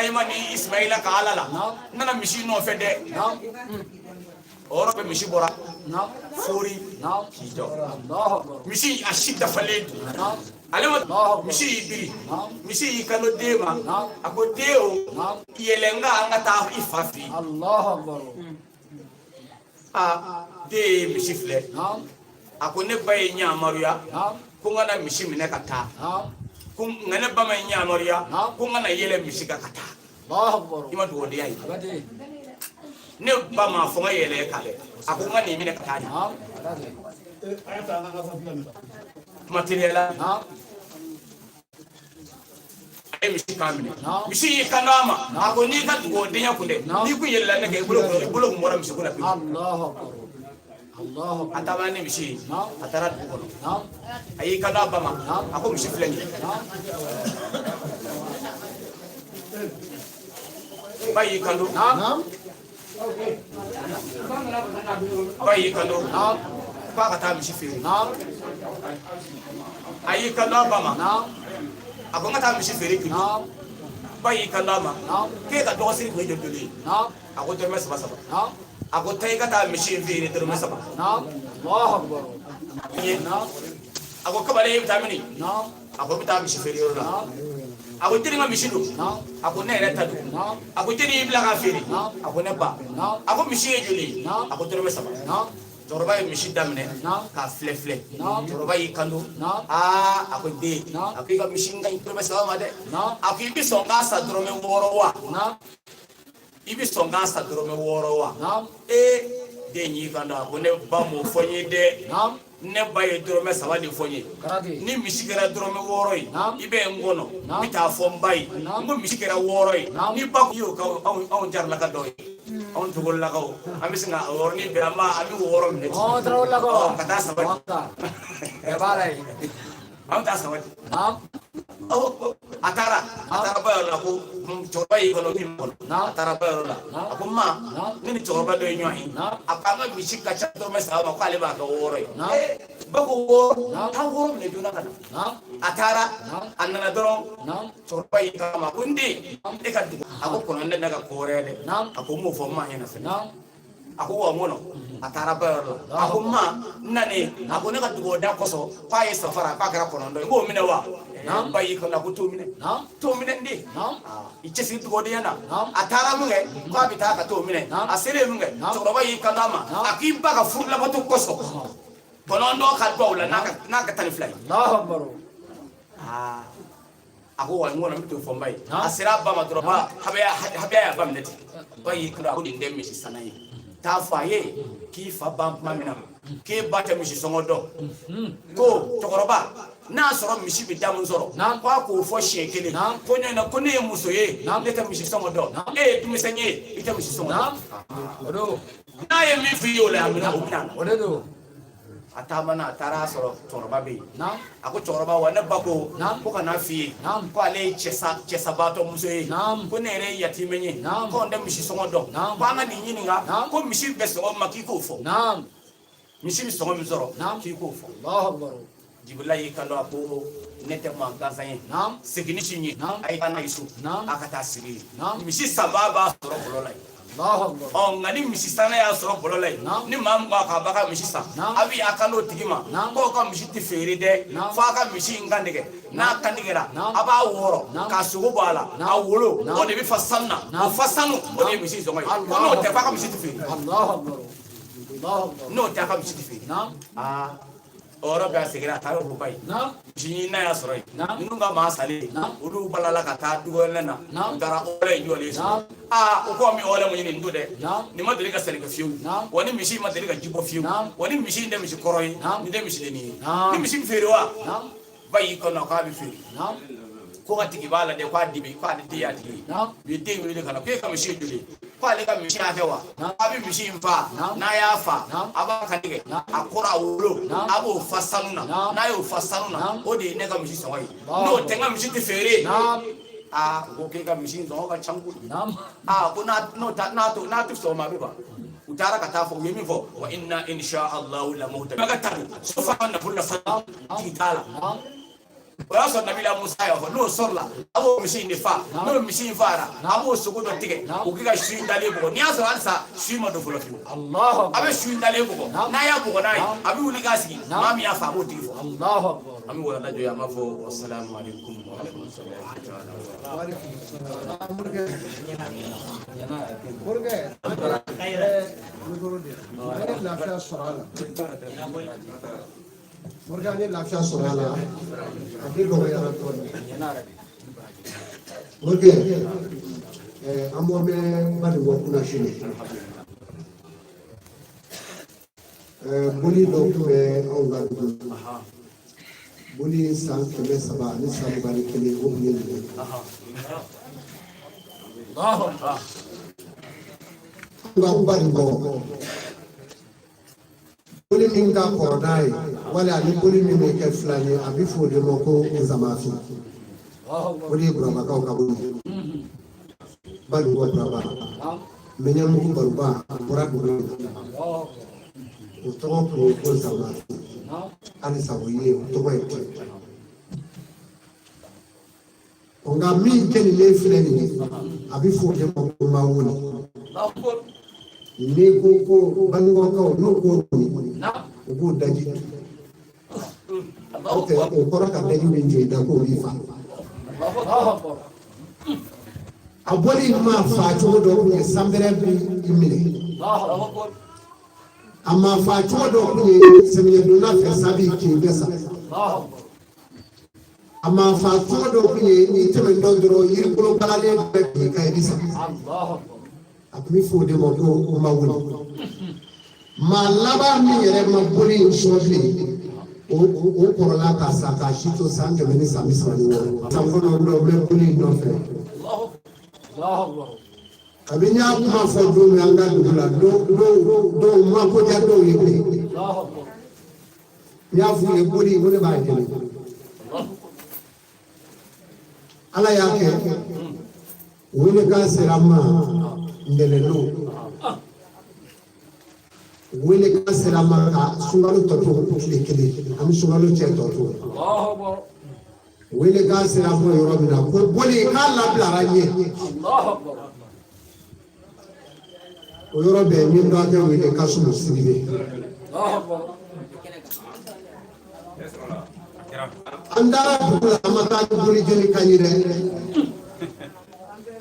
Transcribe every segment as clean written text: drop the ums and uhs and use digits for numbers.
Ibrahima ni Ismaila ka Ala la, n nana misi nɔfɛ dɛ. O yɔrɔ bɛɛ, misi bɔra fori k'i jɔ. Misi a si dafalen don. Ale ma misi y'i biri, misi y'i kanto den ma, a ko: "Den o, yɛlɛ n kan, an ka taa i fa fɛ yen." Aa, den ye misi filɛ, a ko: "Ne ba ye n yamaruya ko n kana misi minɛ ka taa ko, nka ne ba ma n yamaruya ko n kana yɛlɛ misi kan ka taa." I ma dugawudenya ye. Ne ba ma fɔ n ka yɛlɛ kan dɛ, a ko n ka nin minɛ ka taa de. Kuma teliya la, a ye misi kan minɛ. Misi y'i kanto a ma, a ko: "N'i ka dugawudenya kun dɛ, n'i kun yɛlɛla ne kan, i bolo kun bɔra misi kun na pewu." A taamana ni misi ye, a taara dugu kɔnɔ. A y'i kanto a ba ma, a ko: "Misi filɛ nin ye." Ba y'i kanto, ba y'i kanto k'a ka taa misi feere. A y'i kanto a ba ma, a ko: "N ka taa misi feere kilo." Ba y'i kanto a ma k'e ka dɔgɔsiri kun ye joli joli ye? A ko: "Dɔrɔmɛ saba saba." A ko: "Taa i ka taa misi in feere dɔrɔmɛ 3." A ko: "Kamalen, e bɛ taa mini?" A ko: "N bɛ taa misi feere yɔrɔ la." A ko: "Jeli ka misi don?" A ko: "Ne yɛrɛ ta don." A ko: "Jeli y'i bila k'a feere?" A ko: "Ne ba." A ko: "Misi ye joli ye?" A ko: "Dɔrɔmɛ 3." Cɛkɔrɔba ye misi daminɛ k'a filɛ filɛ. Cɛkɔrɔba y'i kanto: "Aa," a ko, "den," a ko, "i ka misi in ka ɲi dɔrɔmɛ 3 ma dɛ." A ko: "I bɛ sɔn k'a san dɔrɔmɛ 6 wa? I bɛ sɔn k'a san dɔrɔmɛ 6 wa?" Ee, den y'i kanto, a ko: "Ne ba m'o fɔ n ye dɛ, ne ba ye dɔrɔmɛ 3 de fɔ n ye. Ni misi kɛra dɔrɔmɛ 6 ye, i bɛ n kɔnɔ, n bɛ taa fɔ n ba ye n ko misi kɛra 6 ye." Ni ba ko i y'o kɛ, anw jaralaka dɔw ye, anw togololakaw, an bɛ sin ka o yɔrɔnin bɛɛ, an b'a, an bɛ 6 minɛ ten ka taa 3 di, an bɛ taa 3 di. A taara ba yɔrɔ la ko cɛkɔrɔba y'i kɔnɔ min kɔnɔ. A taara ba yɔrɔ la, a ko: "Ma, ne ni cɛkɔrɔba dɔ ye ɲɔgɔn ye, a ko an ka misi ka ca dɔrɔmɛ 3 ma, ko ale b'a kɛ 6 ye." Ba ko: "6, taa 6 minɛ joona ka na." A taara, a nana dɔrɔn, cɛkɔrɔba y'i kama ko: "N den, e ka dugu." A ko: "Kɔnɔ, ne ka ko wɛrɛ dɛ." A ko: "N m'o fɔ n ma ɲɛna fɛnɛ." A ko: "Wa n kɔnɔ." A taara ba yɔrɔ la, a ko: "Ma, n nanen." A ko: "Ne ka dugawu da kosɔn k'a ye safara, k'a kɛra 9 ye, k'o minɛ wa?" Ba y'i kɔnɔ, a ko: "T'o minɛ, t'o minɛ, n den, i cɛsiri dugawudenya na." A taara mun kɛ k'a bɛ taa ka t'o minɛ, a selen mun kɛ, cɛkɔrɔba y'i kanto a ma, a k'i ba ka furu labato kosɔn 9 ka dugawu la n'a ka 12 ye. A ko: "Wa n kɔnɔ, n bɛ t'o fɔ n ba ye." A sera a ba ma dɔrɔn, ba habiya y'a ba minɛ ten. Ba y'i kanto, a ko: "Nin tɛ misi sanna ye, taa fɔ a ye k'i fa ban tuma min na k'e ba tɛ misi sɔngɔ dɔn, ko cɛkɔrɔba n'a sɔrɔ misi bɛ da min sɔrɔ, ko a k'o fɔ siɲɛ kelen, ko ɲɔgɔn ko ne ye muso ye, ne tɛ misi sɔngɔ dɔn, e ye denmisɛn ye, i tɛ misi sɔngɔ dɔn. N'a ye min f'i ye o la, a minɛ o bɛna na." A taamana, a taara sɔrɔ cɛkɔrɔba bɛ yen. A ko: "Cɛkɔrɔba, wa ne ba ko ko ka n'a f'i ye ko ale ye cɛsabaatɔ muso ye, ko ne yɛrɛ ye yatimɛ ye, ko n tɛ misi sɔngɔ dɔn, ko an ka nin ɲininka ko misi bɛ sɔngɔ min ma, k'i k'o fɔ, misi bɛ sɔngɔ min sɔrɔ, k'i k'o fɔ." Jibirila y'i kanto, a ko: "Ne tɛ maa gansan ye, segin ni si ye, a ye taa n'a ye so, a ka taa sigi yen, misi sanbaa b'a sɔrɔ bɔlɔ la yen. Ɔ, nka ni misi sanna y'a sɔrɔ bɔlɔ la yen, ni maa min ko a k'a ba ka misi san, a bɛ a kan n'o tigi ma k'o ka misi tɛ feere dɛ, f'a ka misi in kan tigɛ. N'a kan tigɛra, a b'a wɔrɔ k'a sogo bɔ a la, a wolo o de bɛ fa sanu na, o fa sanu o de ye misi sɔngɔ ye. Ko n'o tɛ, f'a ka misi tɛ feere, n'o tɛ, a ka misi tɛ feere." Aa, o yɔrɔ bɛɛ, a seginna, a taara o ba ye. Misi ɲinina y'a sɔrɔ yen. Ninnu ka maa salen, olu balala ka taa dugɔnɛ na, u taara ɔlɛ in jɔlen sɔrɔ. Aa, u ko an bɛ ɔlɛ mun ɲini nin don dɛ, nin ma deli ka sɛnɛ kɛ fiyewu, wa ni misi ma deli ka ji bɔ fiyewu, wa ni misi in tɛ misi kɔrɔ ye, nin tɛ misidennin ye, ni misi bɛ feere wa? Ba y'i kɔnɔ k'a bɛ feere, ko ka tigi b'a la dɛ, k'a dibi k'ale den y'a tigi ye. U ye den wele ka na, k'e ka misi ye joli ye? Ko ale ka misi hakɛ wa, a bɛ misi in fa, n'a y'a fa, a b'a kantigɛ, a kɔrɔ, a wolo, a b'o fa sanu na, n'a y'o fa sanu na, o de ye ne ka misi sɔngɔ ye, n'o tɛ, n ka misi tɛ feere. Aa, u ko k'e ka misi in sɔngɔ ka ca koyi. Aa, ko n'a n'o ta n'a to n'a tɛ sɔn o ma, a bɛ ban. U taara ka taa fɔ, u ye min fɔ: "Wa inna insha Allahu la muhtadun." Ka taa so fa nafolo la, sanu tigi t'a la. O y'a sɔrɔ Nabila Musa y'a fɔ n'o sɔrɔla, a b'o misi in de fa. N'o misi in fara, a b'o sogo dɔ tigɛ o k'i ka su in dalen bugɔ. N'i y'a sɔrɔ halisa su in ma don fɔlɔ fiyewu, a bɛ su in dalen bugɔ. N'a y'a bugɔ n'a ye, a bɛ wuli k'a sigi. Maa min y'a fa, a b'o tigi fɔ. An bɛ walanda jɔ yan, an b'a fɔ wasalamu aleykum wa rahmatulahi taala. Morikɛ, an ye lafiya sɔrɔ a la. Morikɛ, an ye lafiya sɔrɔ a la. A bɛ dɔgɔyara dɔɔnin. Morikɛ, an bɔ bɛ Banikɔ kunna sini. Boli dɔ tun bɛ anw ka dugu la. Boli san 321, o tun ye nin ye. An ka Banikɔ, boli min ka kɔrɔ n'a ye, wali ani boli min bɛ kɛ filan ye, a bɛ fɔ o de ma ko Nzamafi. O de ye Burabakaw ka boli ye. Banikɔ Buraba, Mɛɲamugu Baruba, a bɔra dugu in na. O tɔgɔ tun ye ko Nzamafi. Halisa o ye o tɔgɔ ye ten. Nka min jenilen filɛ nin ye, a bɛ fɔ o de ma ko Mawuli. N'i ko ko Banikɔkaw n'o ko nin, u b'u daji. O tɛ o kɔrɔ ka daji min jɔ i da k'o b'i fa. A bɔli ma fa cogo dɔ tun ye sanbɛrɛ b'i minɛ. A ma fa cogo dɔ tun ye samiyɛdonda fɛ sa b'i kin bɛɛ sa. A ma fa cogo dɔ tun ye n'i tɛmɛntɔ dɔrɔn yirikolo balalen bɛɛ bin kan i bɛ sa. A tun bɛ fɔ o de ma ko Mawuli. Maa laban min yɛrɛ ma boli in sɔn bilen, o kɔrɔla ka sa k'a si to san 136. San 9 bɛ boli in nɔfɛ. Kabi n y'a kuma fɔ don min an ka dugu la, dɔw ma ko diya dɔw ye bilen. N y'a f'u ye boli ko ne b'a jeni. Ala y'a kɛ welekan sera n ma ntɛnɛndon. Welekan sera n ma ka sunkalo tɔ to tile kelen, an bɛ sunkalo cɛ tɔ to. Welekan sera n ma yɔrɔ min na ko boli k'a labilara n ɲɛ. O yɔrɔ bɛɛ n ye n dɔgɔkɛ wele Kasimu Sidibe. An taara dugu la, an ma taa ni boli jeni kan ye dɛ.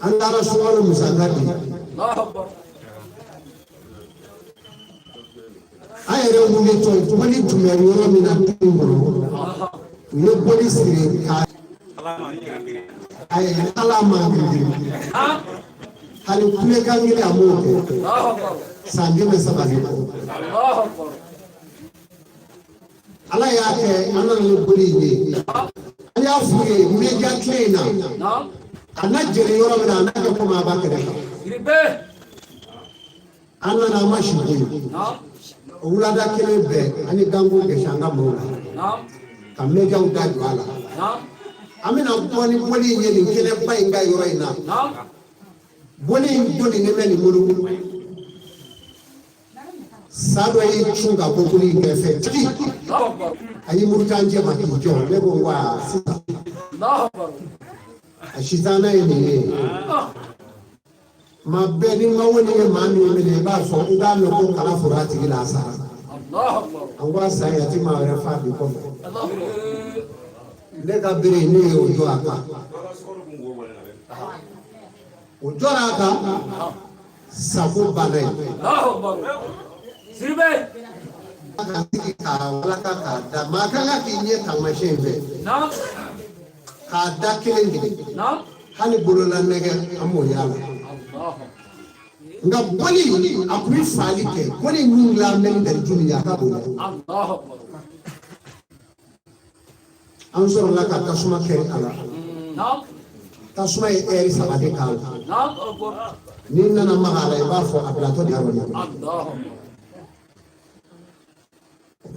An taara sunkalo musaka di. An yɛrɛ wulitɔ boli tun bɛ yɔrɔ min na du in kɔnɔ, u ye boli siri ka ayi ala ma girin hali kulekan kelen a m'o kɛ san 300 ni kɔ. Ala y'a kɛ an nana ni boli in ye, an y'a f'u ye media tile in na, a na jeni yɔrɔ min na, a n'a kɛ komi a b'a kɛnɛ kan. An nana an ma si koyi. O wulada kelen bɛɛ an ye ganko gɛsi an ka maaw la ka mediaw da jɔ a la. An bɛna bɔ ni boli in ye nin kɛnɛba in ka yɔrɔ in na. Boli in donni bɛ nin bolo. Sa dɔ y'i cun ka bɔ boli in kɛrɛfɛ tigi, a y'i muruti an cɛ ma k'i jɔ. Ne ko wa sisan a sitana ye nin ye. Maa bɛɛ ni ma wuli ye maa min minɛ, i b'a fɔ i b'a mɛn ko kala fora a tigi la, a sara. An ko a sa ye a ti maa wɛrɛ fa bi kɔfɛ. Ne ka bere ne ye o jɔ a kan, o jɔra a kan, sako banna ye. Ka sigi k'a walaka k'a da maa kan ka k'i ɲɛ taamasiyɛn in fɛ k'a da kelen kelen, hali bolola nɛgɛ an m'o y'a la. Nka boli a tun bɛ faali kɛ, boli min dilan bɛ ni dariju min ye, a ka bon dɛ. An sɔrɔla ka tasuma kɛ a la. Tasuma ye ɛri 3 de k'a la. N'i nana maga a la, i b'a fɔ a bilatɔ de yɔrɔ nin.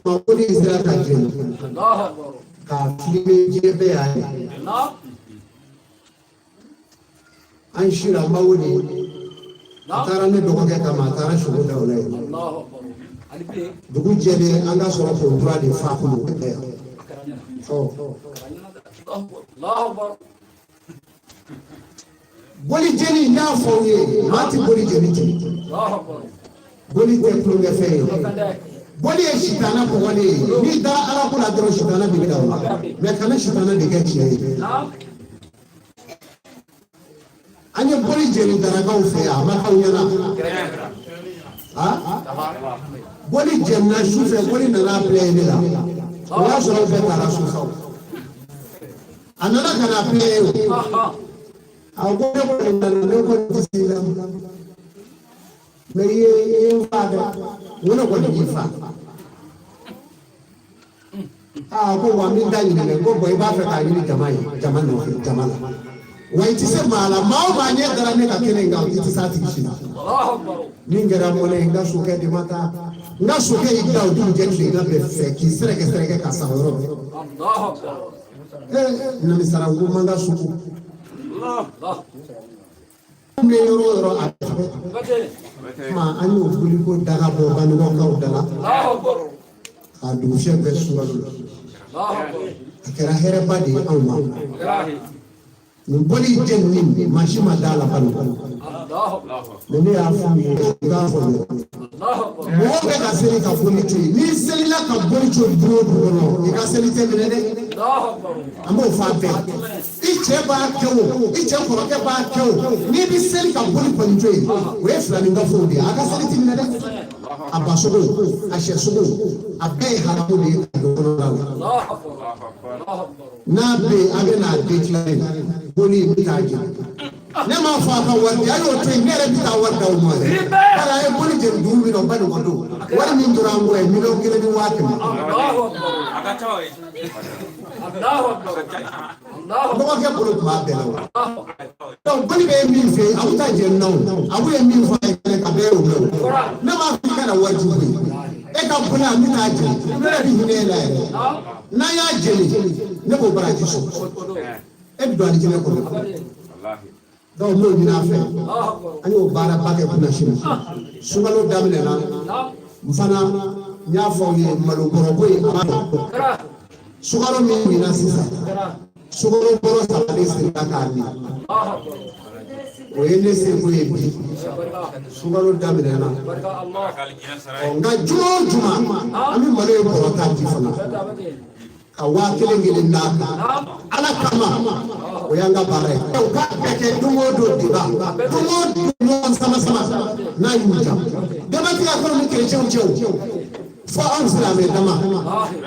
O boli sera ka jeni k'a filime, diɲɛ bɛɛ y'a ye. An sira an b'aw wele, a taara ne dɔgɔkɛ kama, a taara sogo da o la yen. Dugu jɛlen an ka sɔrɔ k'o kura de fa kulu yan. Ɔ. Boli jeni n y'a fɔ aw ye, maa ti boli jeni ten. Boli tɛ tulonkɛfɛn ye. Boli ye sitana kɔgɔlen ye. N'i da Ala ko la dɔrɔn, sitana b'i da o. Mais kana sitana de kɛ tiɲɛ ye. An ye boli jeni darakaw fɛ yan, a ma k'aw ɲɛna. Boli jenina su fɛ, boli nana bila ne la. O y'a sɔrɔ bɛɛ taara so sa. A nana ka na bila ye o. A ko ne kɔni nana, ne kɔni tɛ se la. Mais i ye n fa dɛ. N ko ne kɔni y'i fa. Aa, ko wa n b'i da ɲini dɛ. Ko bɔn, i b'a fɛ k'a ɲini jama ye, jama nɔfɛ, jama la. Wa i tɛ se maa la, maa o maa ɲɛ dara ne ka kɛnɛ in kan, i tɛ s'a tigi si la. Min kɛra mɔnɛ ye, n ka sokɛ de ma taa. N ka sokɛ y'i da o dugujɛ tilegan bɛɛ fɛ k'i sɛrɛkɛ sɛrɛkɛ ka san yɔrɔ bɛɛ. Ee, namisara ko man ka soko. N bɛ yɔrɔ o yɔrɔ a fɛ. Kuma an y'o boli ko daga bɔ Banikɔkaw da la. K'a dugusɛ bɛɛ sunkalo la. A kɛra hɛrɛba de ye anw ma. Nin boli jeni maa si ma da la Banikɔ. Mais ne y'a f'u ye, i b'a fɔ dɛ. Mɔgɔw bɛ ka seli ka boli to yen. N'i selila ka boli to du o du kɔnɔ, i ka seli tɛ minɛ dɛ. An b'o fɔ a bɛɛ. I cɛ b'a kɛ o, i cɛ kɔrɔkɛ b'a kɛ o, n'i bɛ seli ka boli kɔni to yen, o ye filaninkafow de ye. A ka seli tɛ minɛ dɛ. A basogo, a sɛsogo, a bɛɛ ye haramu de ye ka don kɔnɔna la. N'a bɛ yen, a bɛ n'a déclarer, boli n bɛ taa jeni. Ne m'a fɔ a ka wari di, a y'o to yen, ne yɛrɛ bɛ taa wari d'aw ma yɛrɛ. Bari a ye boli jeni dugu min na, o Banikɔ don. Wari min tora an kɔ ye 1,100,000. Dɔgɔkɛ bolo tun b'a bɛɛ la o. Donc boli bɛ min fɛ yen, a bɛ taa jeni na o. A b'u ye min fɔ a ye a bɛɛ y'o mɛn o. Ne m'a fɔ i kana wari di koyi. E ka boli, an bɛ taa jeni. Ne yɛrɛ bɛ hinɛ e la yɛrɛ. N'an y'a jeni, ne b'o baraji sɔrɔ. E bɛ don alijinɛ kɔnɔ. Donc n b'o ɲini a fɛ. An y'o baaraba kɛ Kunasini. Sunkalo daminɛna, n fana n y'a fɔ aw ye malo bɔrɔ ko in, a b'a dɔn. Sukaro min minna sisan, sukaro bɔrɔ 3 de sirila k'a min. O ye ne seko ye bi. Sunkalo daminɛna. Ɔ, nka juma o juma, an bɛ malo ye bɔrɔ 10 di fana. Ka 1000 kelen d'a kan. Ala kama, o y'an ka baara ye. U k'a bɛɛ kɛ don o don débat. Don o don ɲɔgɔn sama sama n'a y'u ja. Denbatigi a k'aw ni kerecɛnw cɛ o. Fo anw silamɛ dama.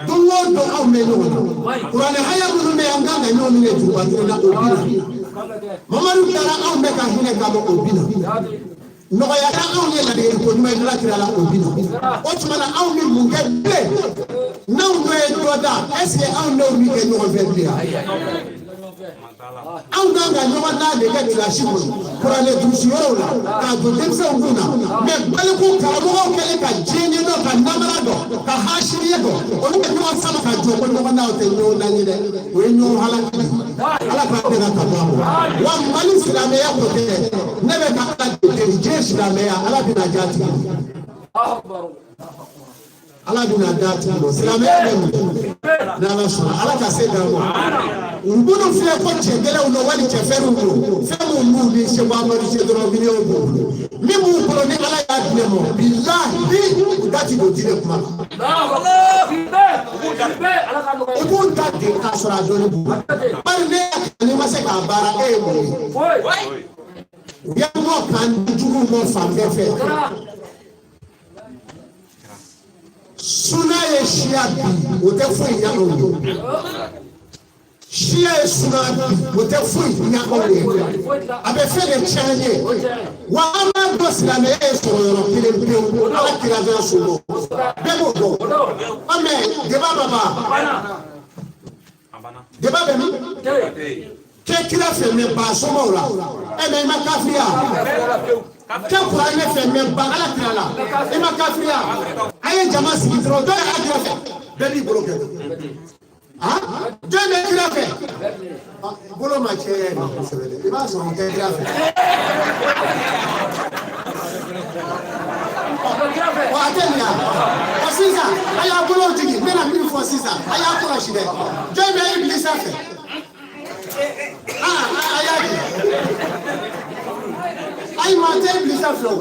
Don o don anw bɛ ɲɔgɔn na. Kuranɛ haya minnu bɛ yen, an kan ka ɲɔgɔn minɛ juruba kelen na, o bɛ na. Mamadu taara anw bɛɛ ka hinɛ kama, o bɛ na. Nɔgɔya kɛra anw ye ladegeli ko ɲuman ye Ala kira la, o bɛ na. O tuma na anw bɛ mun kɛ bilen? N'anw dɔ ye dɔ da, est ce que anw n'o min kɛ ɲɔgɔn fɛ bilen wa? Anw kan ka ɲɔgɔn da de kɛ kilasi kɔnɔ, kuranɛ durusi yɔrɔw la, k'a don denmisɛnw kun na. Mais baliku karamɔgɔw kɛlen ka diɲɛ ɲɛdɔn, ka namara dɔn, ka hasiriya dɔn, olu bɛ ɲɔgɔn sama ka jɔ ko ɲɔgɔn da, o tɛ ɲɔgɔn dan ye dɛ, o ye ɲɔgɔn halaki de ye. Ala k'an dɛmɛ ka bɔ a ma. Wa Mali silamɛya ko tɛ, ne bɛ ka Ala deli, diɲɛ silamɛya, Ala bɛna diya tigi ma. Ala bɛna d'a tigi ma. Silamɛya bɛ mun n'Ala sɔnna, Ala ka se d'an ma. U minnu filɛ ko cɛ gɛlɛnw don wali cɛ fɛrɛw don, fɛn mun b'u ni Seko Amadu cɛ dɔrɔn, miliyɔn b'u bolo. Min b'u bolo ni Ala y'a di ne ma, bilahi, u da ti don diinɛ kuma la. U b'u da ten k'a sɔrɔ a dɔnni b'u la. Bari ne y'a kalan, n'i ma se k'a baara, e ye mun ye? U y'an bɔ k'an juguw bɔ fan bɛɛ fɛ. Suna ye siya bi, o tɛ foyi ɲɛ anw ye. Siya ye suna bi, o tɛ foyi ɲɛ anw ye. A bɛ fɛn de tiɲɛ an ye. Wa an b'a dɔn silamɛya ye sɔrɔ yɔrɔ kelen pewu, Ala kira n'a somɔgɔw. Bɛɛ b'o dɔn. Ɔ mais débat ma ban. Débat bɛ min? Kɛ kira fɛ mais ba somɔgɔw la. Ɛ mais i ma kafiriya. Kɛ kuranɛ fɛ mais ba Ala kira la. I ma kafiriya. A ye jama sigi dɔrɔn, dɔ ye Ala kira fɛ. Bɛɛ b'i bolo kɛ. Ah, jɔn bɛ kira fɛ? Bolo ma cɛ yɛrɛ kosɛbɛ dɛ. I b'a sɔrɔ o tɛ kira fɛ. Wa a tɛ nin ya. Ɔ sisan, a y'a bolo jigin, n bɛna min fɔ sisan, a y'a kɔlɔsi dɛ. Jɔn bɛ Ibilisa fɛ? Aa, a y'a kɛ. Ayi, maa tɛ Ibilisa filɛ o.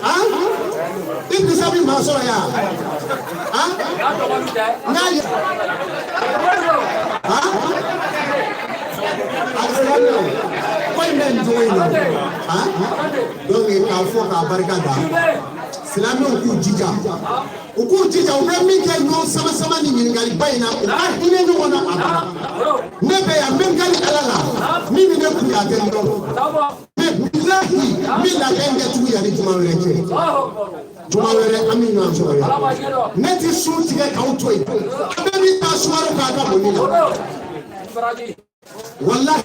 Han? Ibilisa bi maa sɔrɔ yan. Han? N'a ye. Han? A sera min o. Ko in bɛ nin cogo in na. Han? Donc k'a fɔ k'a barika da. Silamɛw k'u jija. U k'u jija, u bɛ min kɛ ɲɔgɔn sama sama ni ɲininkaliba in na, u ka hinɛ ɲɔgɔn na a banna. Ne bɛ yan, n bɛ n kali Ala la, min bɛ ne kun a tɛ n dɔn. Mais bilahi, n bɛ labɛn kɛ tugun yanni juma wɛrɛ cɛ. Juma wɛrɛ an bɛ ɲɔgɔn sɔrɔ yan. Ne tɛ sun tigɛ k'aw to yen. A bɛɛ bɛ taa sukaro k'a ka bonni na. Walahi.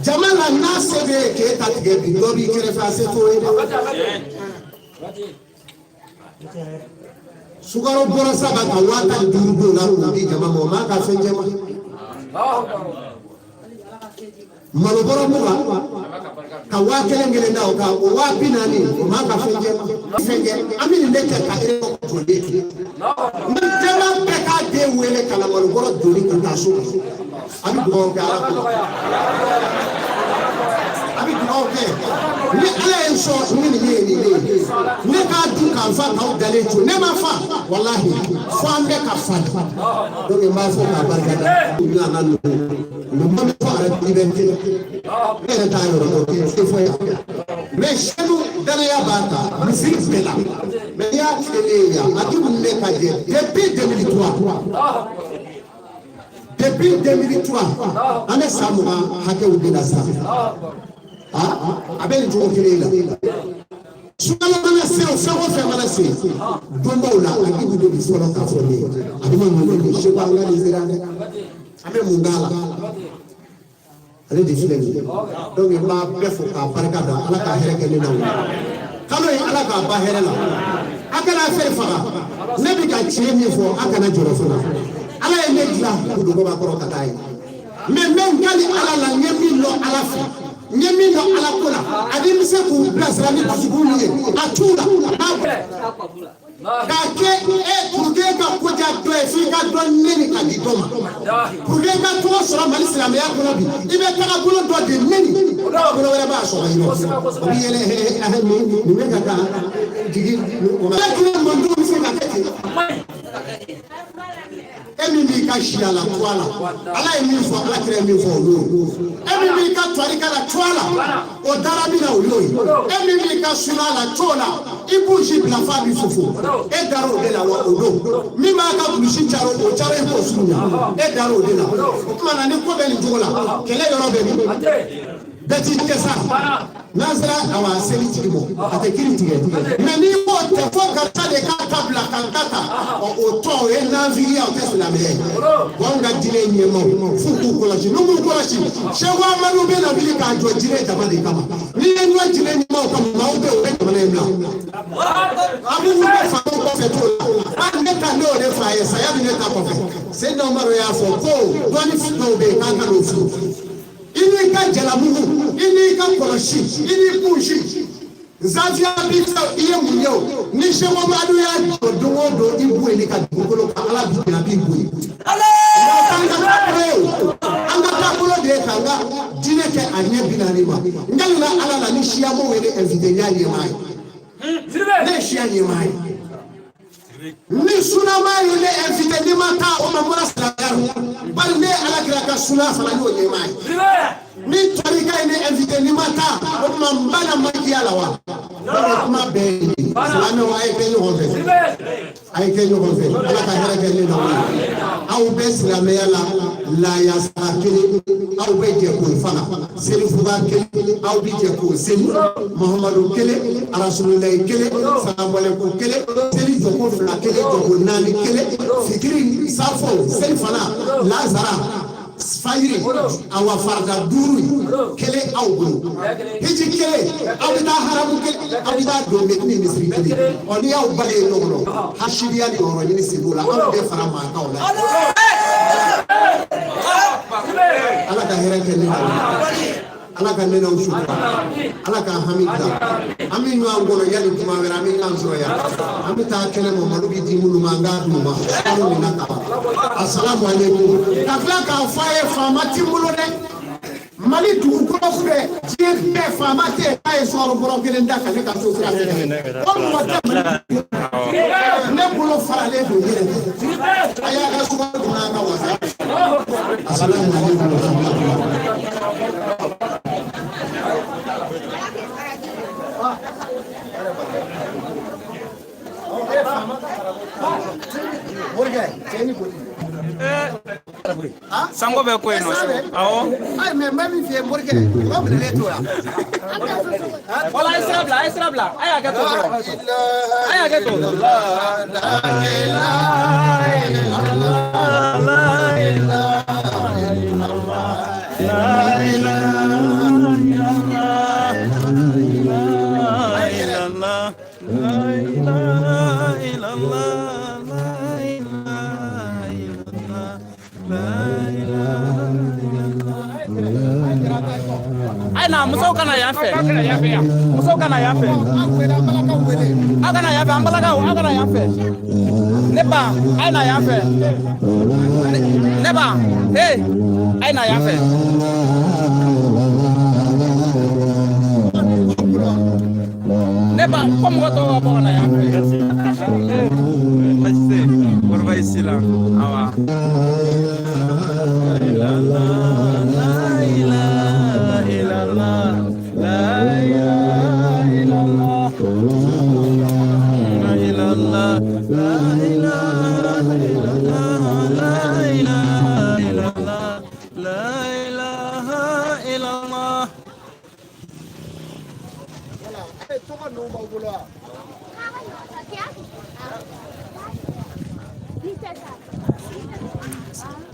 Jama la n'a se bɛ ye k'e ta tigɛ bi, dɔ b'i kɛrɛfɛ, a se t'o ye dɛ. Sukaro bɔra saba ka 15,000 don la k'o di jama ma, o m'a ka fɛn jɛma. Malo bɔrɔ 20 ka 1000 kelen da o kan, o 40,000, o m'a ka fɛn jɛma. Fɛn kɛ, an bɛ nin de kɛ ka ere jɔlen. Ni jama bɛɛ k'a den wele ka na malo bɔrɔ doni ka taa so, a bɛ dugawu kɛ Ala ko. A bɛ dugawu kɛ. Ni Ala ye n sɔn ni nin ye nin de ye. Ne k'a dun k'an fa k'aw dalen to. Ne ma fa, walahi, fo an bɛɛ ka fa de. Donc n b'a fɔ k'a barika da. U nana ninnu. Ninnu ma fɔ arajo liberté. Ne yɛrɛ t'a yɔrɔ dɔn, tɛ fɔ yan. Mais sɛnu danaya b'a kan misiri bɛɛ la. Mais n'i y'a tile ne ye yan, a dun ne ka jɛ depuis 2003. Depuis 2003, an bɛ san 20 hakɛw de la sisan. A bɛ nin cogo kelen in la. Sunkalo mana se o, fɛn o fɛn mana se donbaw la, a b'i de bi fɔlɔ k'a fɔ ne ye. A bɛ mun de seko an ka nin sera dɛ. An bɛ mun k'a la? Ale de filɛ nin ye. Donc n b'a bɛɛ fo k'a barika da, Ala ka hɛrɛ kɛ ne n'aw ye. Kalo in, Ala k'a ba hɛrɛ la. A kana fɛn faga. Ne bɛ ka tiɲɛ min fɔ, a kana jɔrɔ fana. Ala ye ne dilan duguba kɔrɔ ka taa ye. Mais n bɛ n kali Ala la, n ye min lɔn Ala fɛ, n ye min dɔn Ala ko la, ani n bɛ se k'u bilasira ni dusukun min ye, a t'u la. K'a kɛ e pour que ka ko diya dɔ ye, f'i ka dɔ neni ka di dɔ ma. Pour que ka tɔgɔ sɔrɔ Mali silamɛya kɔnɔ bi, i bɛ tagabolo dɔ de neni, tagabolo wɛrɛ b'a sɔrɔ yen nɔ. O bɛ yɛlɛ hɛ nin bɛ ka kan jigin. Ala kira mandenw bɛ se ka kɛ ten. E min b'i ka siya la, to a la. Ala ye min fɔ, Ala kira ye min fɔ, o y'o ye. E min b'i ka tɔrika la, to a la. O dara min na, o y'o ye. E min b'i ka suna la, to la. I b'u si bila f'a b'i fofo. E dar'o de la wa, o don. Min b'a ka kulusi caro, o caro i k'o surunya. E dar'o de la. O tuma na ni ko bɛ nin cogo la, kɛlɛ yɔrɔ bɛ min? Bɛɛ t'i kɛ sa. N'an sera awa seli tigi mɔ, a tɛ kiiri tigɛ. Mais n'i ko tɛ fo karisa de k'a ta bila ka n ta ta, ɔ o tɔ o ye nanfigiya, o tɛ silamɛya ye. Wa anw ka diinɛ ɲɛmaaw f'u k'u kɔlɔsi. N'u m'u kɔlɔsi, Sɛku Amadu bɛ na wuli k'a jɔ diinɛ jama de kama. N'i ye ɲɔ diinɛ ɲɛmaaw kama, maaw bɛ yen, u bɛ jamana in bila. An b'u wuli faamaw kɔfɛ t'o la. Hali ne ta, ne y'o de fɔ a ye, saya bɛ ne ta kɔfɛ. Seyidina Umaru y'a fɔ ko dɔnni dɔw bɛ yen k'an ka n'o furu. I n'i ka jalamugu, i n'i ka kɔlɔsi, i n'i kunsi zafiya bi fɛ i ye mun ye o? Ni Sɛku Amadu y'a jɔ don o don, i bo yen ka dugukolo kan, Ala b'i bonya, a b'i bo yen. An ka taabolo ye o, an ka taabolo de ye k'an ka diinɛ kɛ a ɲɛ 40 ma. N kalila Ala la, ni siya m'o wele invité, n y'a ɲɛmaa ye. Ne ye siya ɲɛmaa ye. Ni sunama ye ne invité, ni ma taa o ma, n bɔra silamɛya la. Bari ne ye Ala kira ka suna fana, n'o ɲɛmaa ye. Ni tarika ye ne invité, ni ma taa o tuma, n ba na makiya la wa? Donc kuma bɛɛ ye nin ye. Silamɛw, a ye kɛ ɲɔgɔn fɛ, a ye kɛ ɲɔgɔn fɛ. Ala ka hɛrɛ kɛ ne n'aw ye. Aw bɛ silamɛya la layasara kelen, aw bɛ jɛ k'o faga. Selifuga kelen, aw bɛ jɛ k'o seli. Muhamadu kelen, Arasulullahi kelen, salamualeykum kelen, seli jɔko 2 kelen, jɔko 4 kelen, fitiri, safo, selifana, lazara, fajiri, awa farida 5 kelen aw bolo, hiji kelen, aw bɛ taa haramu kelen, aw bɛ taa don ni misiri kelen. Ɔ n'i y'aw bali yen ɲɔgɔn kɔnɔ, hasidiya ni yɔrɔ ɲini sen b'o la, aw bɛɛ fara maakaw la. Ala ka hɛrɛ kɛ ne na. Ala ka ne n'aw sutura, Ala k'an hami dilan. An bɛ ɲɔgɔn kɔnɔ yanni tuma wɛrɛ an bɛ ɲɔgɔn sɔrɔ yan. An bɛ taa kɛnɛ ma, malo bɛ di minnu ma, an k'a d'u ma kalo min na ka ban. Asalamu aleykum. Ka tila k'a fɔ a ye, faama ti n bolo dɛ. Mali dugukolo filɛ, diɲɛ bɛɛ faama tɛ yen k'a ye sukaro bɔrɔ kelen da ka ne ka so sira fɛ. O mɔgɔ tɛ Mali, ne bolo faralen don n yɛrɛ kan. A y'a ka sukaro dun n'a ka wasa. Asalamu aleykum wa rahmatulah. Sango bɛ ko yen nɔ, awɔ. Ayi, mɛ n bɛ min f'i ye, morikɛ, mɔgɔ minɛlen to yan. Wala a ye sira bila, a ye sira bila, a y'a kɛ to dɔrɔn, a y'a kɛ to. A ye na, musow kana yan fɛ, musow kana yan fɛ, aw kana yan fɛ, an balakaw, aw kana yan fɛ. Ne ba, a ye na yan fɛ. Ne ba, ee, a ye na yan fɛ. Ne ba, ko mɔgɔ tɔw ka bɔ ka na yan fɛ. Baasi tɛ, kɔrɔba ici la, awa.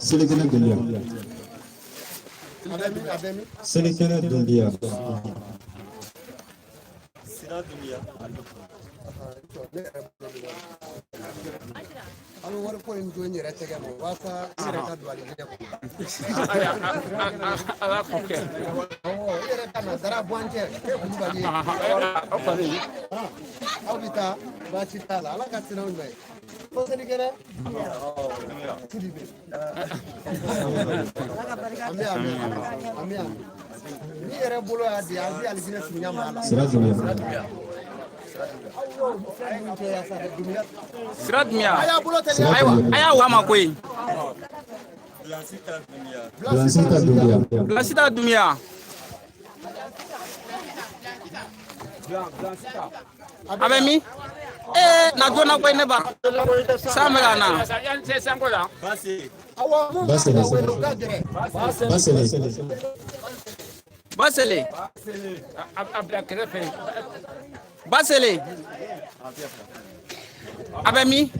Selikɛnɛ Dunbiya. Selikɛnɛ Dunbiya. An bɛ wari ko in don n yɛrɛ tɛgɛ ma walasa n yɛrɛ ka don alijinɛ kɔnɔ. Ala k'o kɛ. Awɔ, i yɛrɛ ka na dara bɔ an cɛ, e ye Kulubali ye. Aw bɛ taa, baasi t'a la, Ala ka siraw ɲuman ye. Ko selikɛnɛ Sidibe. Ami ami ami ami. N'i yɛrɛ bolo y'a di, a bɛ alijinɛ surunya maa la. Sira Dunbiya. Aw y'o fɛn minnu kɛ yan sa dɛ, Dunbiya. Sira Dunbiya. A y'a bolo teliya. Ayiwa, a y'a wa ma koyi. Blancita Dunbiya. Blancita Dunbiya. A bɛ min? Ee, na joona koyi ne ba. San bɛ ka na. Awɔ, mun b'a Basele. ka wele, u ka gɛrɛ. Basele. Basele. Basele. A bɛ min?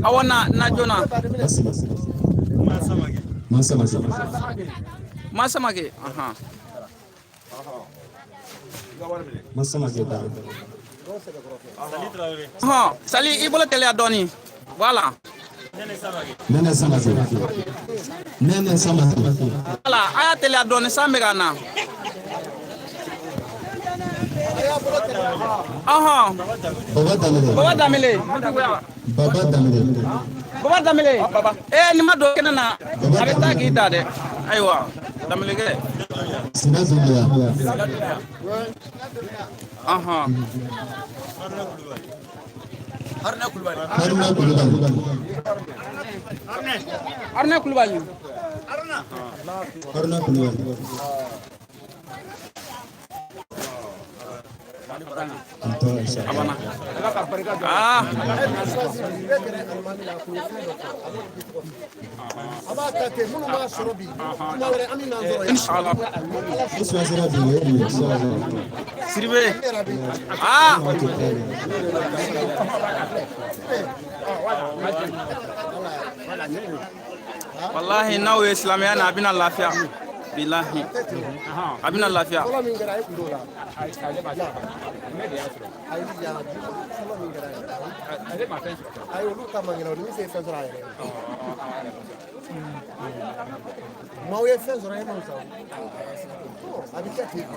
Awɔ, na na joona. Basele. Mansamake. Masamake. Ahan. Mansamake da. Hɔn, Sali, i bolo teliya dɔɔni. Voilà. Nɛnɛ Samake. Nɛnɛ Samake. Voilà, a y'a teliya dɔɔni, san bɛ ka na. Ɔhɔn. Baba Danbele. Baba Danbele. Baba Danbele. Baba Danbele. Ee, nin ma don kɛnɛ na, a bɛ taa k'i ta dɛ. Ayiwa, Danbelekɛ. Sira Dunbiya. Ɔhɔn. Haruna Kulubali. Haruna Kulubali. Haruna Kulubali. A banna. Aa. A b'a ta ten, minnu b'a sɔrɔ bi, kuma wɛrɛ an bɛ n'an sɔrɔ yan. Inshallah. O suwansera bi, o ye mun ye? Sidibe. Aa. Walahi, n'aw ye silamɛya na, a bɛna lafiya. Bilahi a bɛna lafiya. Fɔlɔ min kɛra e kun t'o la. Ayi ya fɔlɔ min kɛra ayi olu ta man kɛnɛ, olu se fɛn sɔrɔ a yɛrɛ ye. Maaw ye fɛn sɔrɔ e m'o sɔrɔ, a bɛ kɛ ten.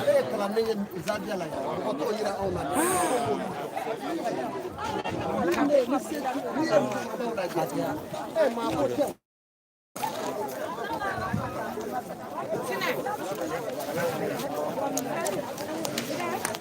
Ale ye kalanden ye Zawiya la yan, mɔgɔ t'o yira anw na. N'i ye mɔgɔw lajɛ, ɛ maa ko tɛ.